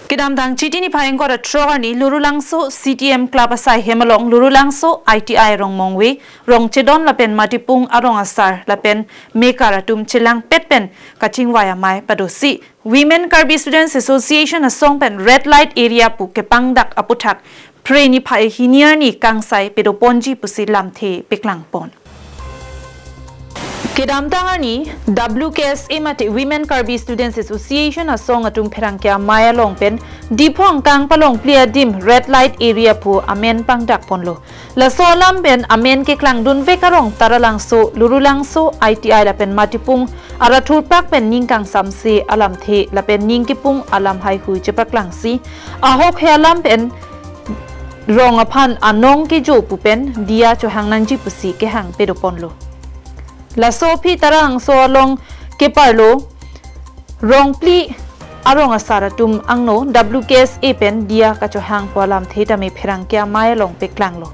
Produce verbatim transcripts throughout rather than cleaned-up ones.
Kedamtang Chiti niphai ingkoi ra throk arni Lurulangso C T M Club asai hem along Lurulangso I T I Rongmongve, Rongchedon lapen Matipung arong asar lapen mekar atum chelangpet pen kachingvai amei padosi Women Karbi Students Association asong pen red light area pu kepangdak aputhak Phre niphai hini arni kangsai pedoponji pusi lamthe peklangpon. Kedamtang arni W K S A mate Women Karbi Students Association asong atum pherangke amei along pen Diphong kangpalong phli adim red light area pu amen pangdakponlo. Laso alam pen amen keklangdunvek arong Taralangso, Lurulangso, I T I lapen Matipung arat thurpak pen ning kangsamse alamthe lapen ning kepung alam haihui chepaklangsi ahok he alam pen rong aphan anong kejo pu pen diya chohang nangji pusi kehang pedoponlo. Laso aphi Taralangso along keparlo rong phli arong asar atum angno W K S A pen diya kachohang pu alamthe tame pherangke amei along peklanglo.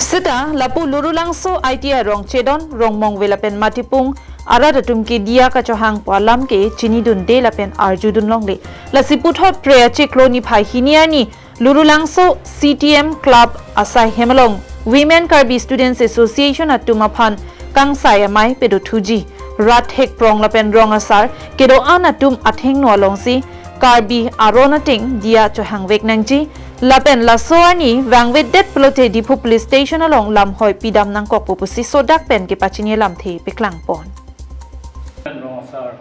Seta lapu Lurulangso I T I Rongchedon, Rongmongve lapen Matipung arat atum ke diya kachohang pu alam ke chinidunde lapen arjudun longle. Lasi puthot Phre achiklo niphai hini arni Lurulangso C T M Club asai hem along Women Karbi Students Association atum aphan kangsai amei pedothuji. Rat hekprong lapen rong asar kedo-an atum athengno alongsi Karbi aron ateng diya chohangvek nangji lapen laso arni vangvedet pulote Diphu Police Station along lamhoi pidam nangkokpo pusi sodak pen kepachini lamthe peklangpon. Rong asar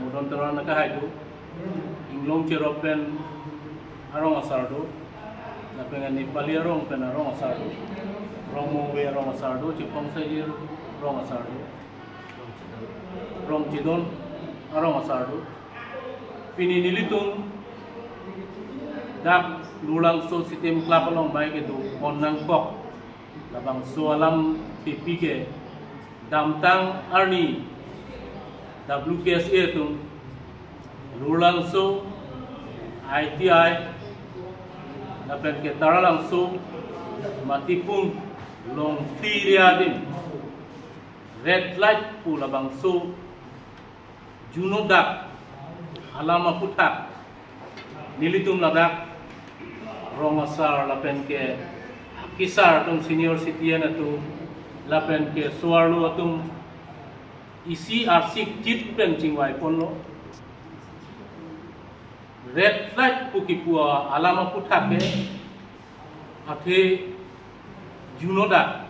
Modon Teron nang kahai do, Inglong Cherop pen arong asar do, lapen Nepali arong pen arong asar do, Rongmongve arong asar do, Chepong Saijir arong asar do, Rongchedon arong asar do. Pini nelitum dak Lurulangso C T M Club along amei kedopon nangkok labangso alam pipi ke damtang arni W K S A atum Lurulangso, I T I, lapen ke Taralangso, Matipung, Longphli area adim red light pu labangso juno dak alam aputhak nelitum ladak rong asar lapen ke akesar atum, senior citizen atum lapen ke so-arlo atum isi arsik chit pen chingvaiponlo. Red light pu kipu alam aputhak ke athe juno dak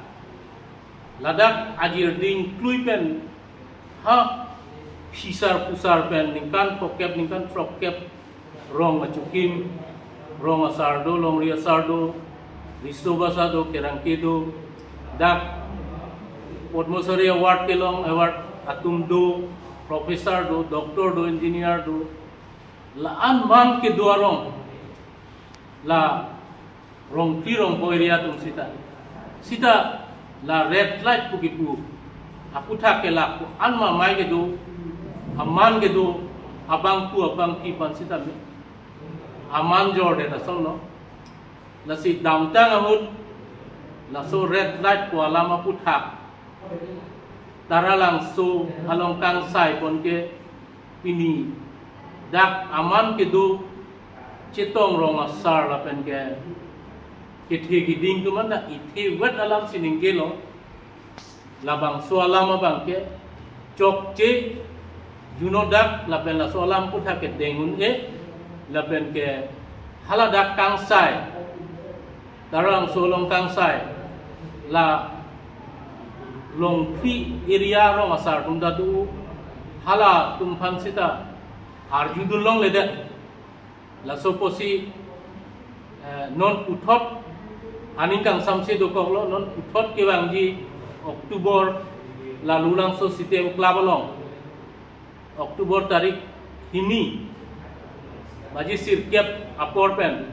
ladak ajir ding klui pen ha phisar pusar pen ningkan throkkep, ningkan throkkep rong achukim, rong asar do, longri asar do, riso basa do, kerangke do, dak Padma Shri Award kelong award atum do, professor do, doctor do, engineer do, la-an man kedo arong la Rongphli Rongpo area atum sita. Sita la red light pu kipu aputhak ke la ko-an ma amei kedo, aman kedo, abangphu abangphi aphan sita me aman jordet asonlo. Lasi damtang ahut laso red light pu alam aputhak Taralangso along kangsaipon ke pini dak aman kedo Chetong rong asar lapen ke kethe keding atum an dak ithe vet alam si ningkelo. Labangso alam abang ke chokche juno dak lapen laso alam aputhak ke deng un-e lapen ke hala dak kangsai, Taralangso along kangsai, la Longphli area rong asar atum ta do, halatum aphan sita arjudun longledet. Laso apotsi, eh, non puthot aning kangsamse dokoklo, non puthot kevangji October la Lurulangso C T M Club along October tarik hini baji sirkep apor pen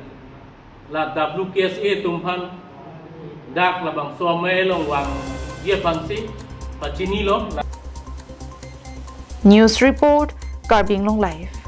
la W K S A atum aphan dak labangso amei along vangji aphansi pachinilo. News report, Karbi Anglong Live.